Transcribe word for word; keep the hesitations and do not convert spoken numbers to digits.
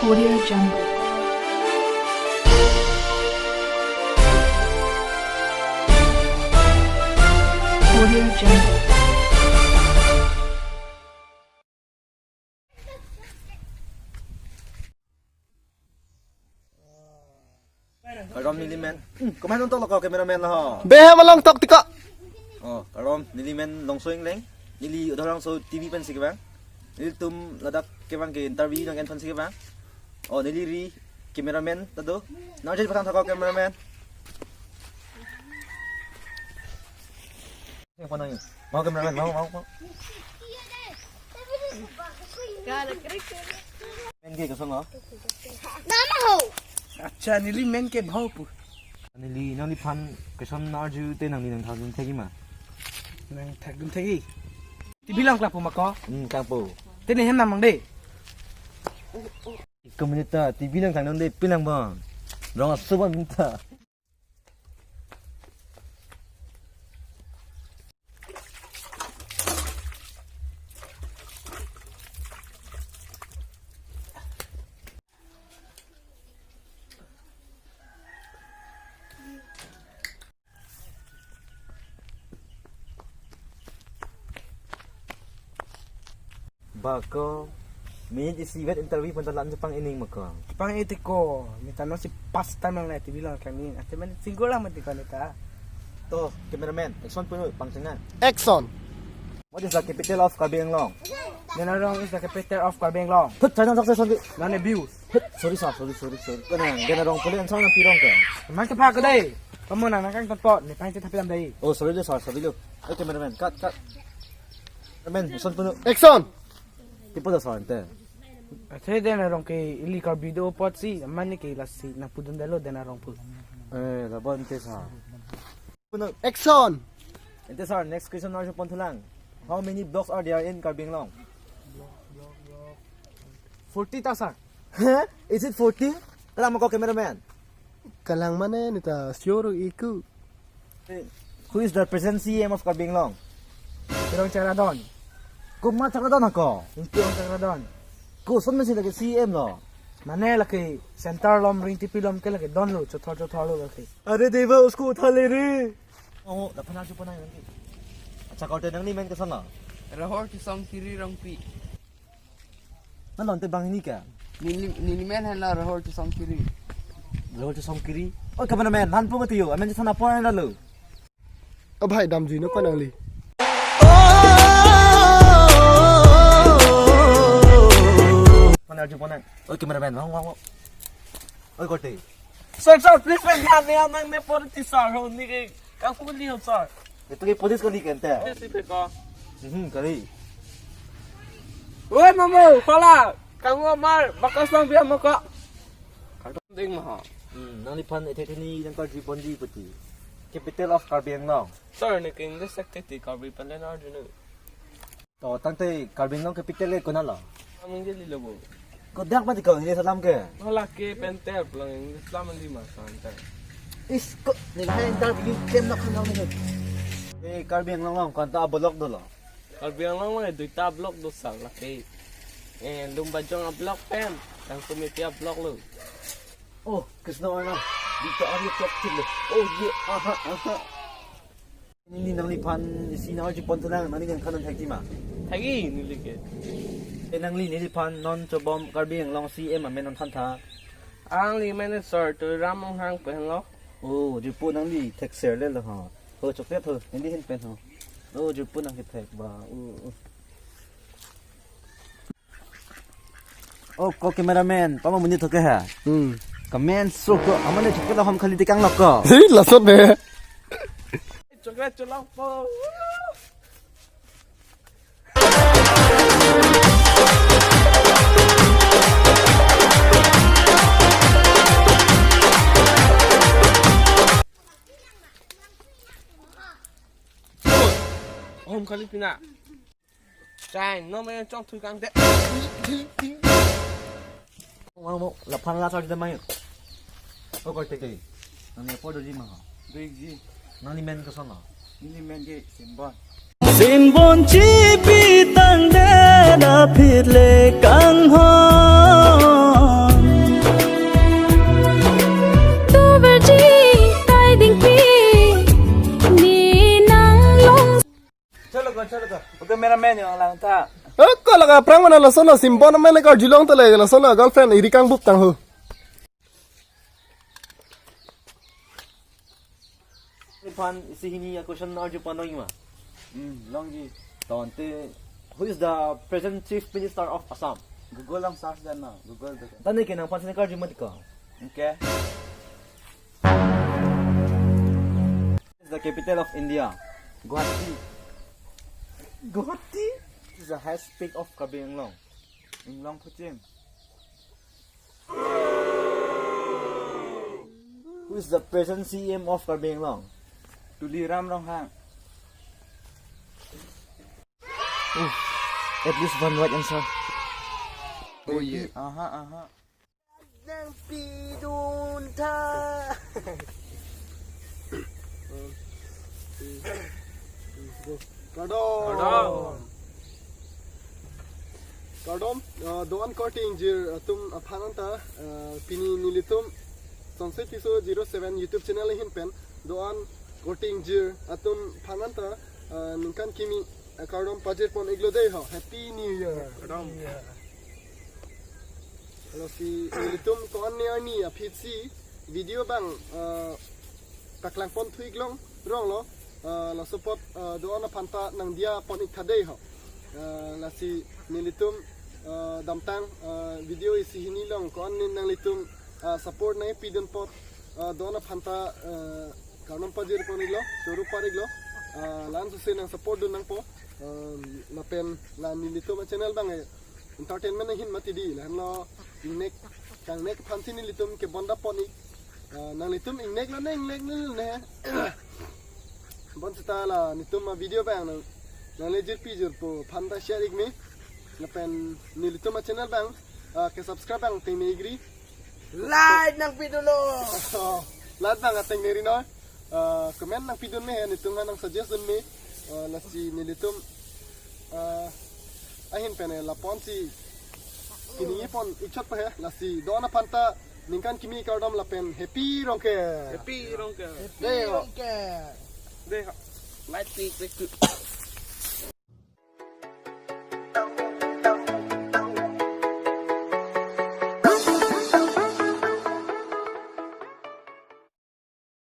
Audio Jungle. Audio Jungle. Kardom neli men. Hmm, komat nontok lo ko cameraman lo ho. Be malongtok tiko. Oh, kardom neli men Longso Engleng. Neli Udharangso T V pensi kevang. Nelitum ladak kevang ke interview nang en pensi kevang. Oh, neli ri cameraman ta do. Nang jadi pathan thak ko cameraman. Yang mana ini? Mau cameraman, mau, mau, mau. Men ke kosong lo? Nama ho? Acha, neli men ke bhau pu. Neli, nangliphan question arju te nangli nangthakdun thekji ma? Nangthakdun thekji. T V lang klap pu ma ko? Hmm, klap pu. Te ne hem namang de. Community ta T V lang thakdun de, pilang bang. Rong asu bang minta. Ba ko, minit isi vet interview pon ta lan chepang-ining ma ko. Chepang-i tiko, neta non si pass time lang le T V lang kami. Ate men single lang mati ko neta. To, cameraman, action puno pangcheng na. Action. What is the capital of Karbi Anglong? Denarong is the capital of Karbi Anglong. Put, chai nang success only. Non abuse. Hit, sorry sir, sorry, sorry, sorry. Kena, Denarong pule answer nangpi rong ke. Man ke pha ko dei. Kamu nang nang kang tot pot, ne pang chet hapilam dei. Oh, sorry lo sir, sorry lo. Okay, cameraman, cut, cut. Cameraman, action puno. Action. Tipo da sir, ante. Ase Denarong ke ili Karbi do apotsi, mane ke lasi nangpudun detlo Denarong pu. Eh, labon te sir. Puno. Action. Ante sir, next question arju pon thulang. How many blocks are there in Karbi Anglong? Forty ta sir. Huh? Is it forty? Kalang ma ko cameraman. Kalang mane neta sure iku. Who is the present C E M of Karbi Anglong? Tirong Chakradon. Komat Chakradon ako? Tirong Chakradon. Koson mesi lake C E M lo? Mane lake center lom ring tipi lom ke lake don lo, chothor chothor lo lake. Are deva usko utha le re. Oh, laphan arju pon nang lagi. Acha, korte nangli men koson lo? Rahor Chisong Kiri Rongpi. Nang lonte bang ini ka? Neli, neli men henlo Rahor Chisong Kiri. Rahor Chisong Kiri. Oh, kapan men? Lan pu mati yo. Amen sana apa yang lalu? Oh, bhai, damjui no ko nangli. Pon arju pon nang. Oh, cameraman, wang, wang, wang. Oh, korte. Sir, sir, please, man, ya, ya, man, me por ti sir, ho, ni ke, ka fu ni ho, sir. Itu ke police ko ni kente. Police pe ko. Mhm, kali. Oi, mamu, pala, kamu amar, bakas lang biar mo ko. Ding ma ho. Hmm, nangliphan ethe theni nangkarju ponji pati. Capital of Karbi Anglong. Sir, ne ke English sakte ti Karbi palen arju nu. To, tangte Karbi Anglong capital ke konat lo? Aming jeli lo bo. Kodak mati ko English alam ke? Hala ke pente pulang English lam di mas anta. Is ko ni hai interview kem na khana ni. Eh, Karbi Anglong along konta block dolo? Karbi Anglong along duita block do sir lake. Eh, Lumbajong a-block pen, Tangkumiti a-block lo. Oh, Krishna Arna, Victor Arya Chowk lo. Oh, ye, aha, aha. Neli nangliphan isi nangkarju pon thulang, nangli nangkhan nangthekji ma? Thekji, neli ke. Eh, nangli neliphan non chobom Karbi Anglong C M amen non thantha. Angli manager Tuliram Ronghang pen lo. Oh, jirpo nangli thekser le lo ho. Ho, chocolate ho, neli hin pen ho. Oh, jirpo nang kethek ba. Oh, oh. Oh, ko cameraman, pama munit thoke ha. Hmm. Kamen so ko, amane thoke la hom khali tikang lok ko. Hei, lasot ne. Chocolate cholok po. Hom khali pina. Chai, no me chong thui kang de. Wang mo, laphan la sar de mai. O ko te te. Nang ne po doji ma ho. Doji. Nangli men koson lo? Neli men ke Sinbon. Sinbon chipi tangdet aphi le kanghon. Okay, cameraman, yung lang ta. Ako laga prang mana lason na simbon man ka julong tale lason na girlfriend iri kang bup tang ho. Iphan isi hini a question arju pon nangji ma. Hmm, longji. Tangte, who is the present Chief Minister of Assam? Google lang search dan na, Google do. Tangte ke nangphan sini karju mati ko. Okay. Is the capital of India? Guwahati. Guwahati? Is the highest peak of Karbi Anglong? Inglong Phuchim. Who is the present C M of Karbi Anglong? Tuliram Ronghang. Oof, at least one right answer. Oh, yeah. Aha, aha. Nangpidun tha. Kardom. Kardom. Kardom, uh, do-an korte ingjir atum aphan anta, uh, pini nelitum Sonsoi Tisso zero seven YouTube channel ahin pen do-an korte ingjir atum aphan anta, uh, ningkan kimi, uh, kardom pajir pon iklo dei ho. Happy New Year. Kardom. Lasi nelitum ko-an ne arni aphi si video abang, eh, paklang pon thu-ik long rong lo, eh, laso apot, eh, do-an aphan ta nangdiya pon ik tha dei ho. Eh, lasi nelitum, eh, damtang, eh, video isi hini along ko-an ne nanglitum, eh, support nangpidun apot, eh, do-an aphan ta, eh, kardom pajir pon iklo, choro par iklo, eh, la-an suse nang support dun nangpo, eh, lapen la nelitum channel abang, eh, entertainment ahin mati dei, lahenlo ingnek kangnek aphan si nelitum ke bonda pon ik. Ah, nanglitum ingnek lo ne, ingnek ne ne. Bonseta la nelitum a video abang nang, nangle jirpi jirpo aphan ta share ik me. Lapen nelitum a channel abang, ah, ke subscribe abang tengne ik ri. Like nangpidunlo. Oh, like abang tengne ri noi. Ah, comment nangpidun me, nelitum nang suggest dun me. Ah, lasi nelitum, ah, ahin pen la pon si kini pon ik chot pa he, lasi do-an aphan ta ningkan kimi kardom lapen Happy Rongker. Happy Rongker. Dei ho. Rongker. Dei ho. Light tik tik tik.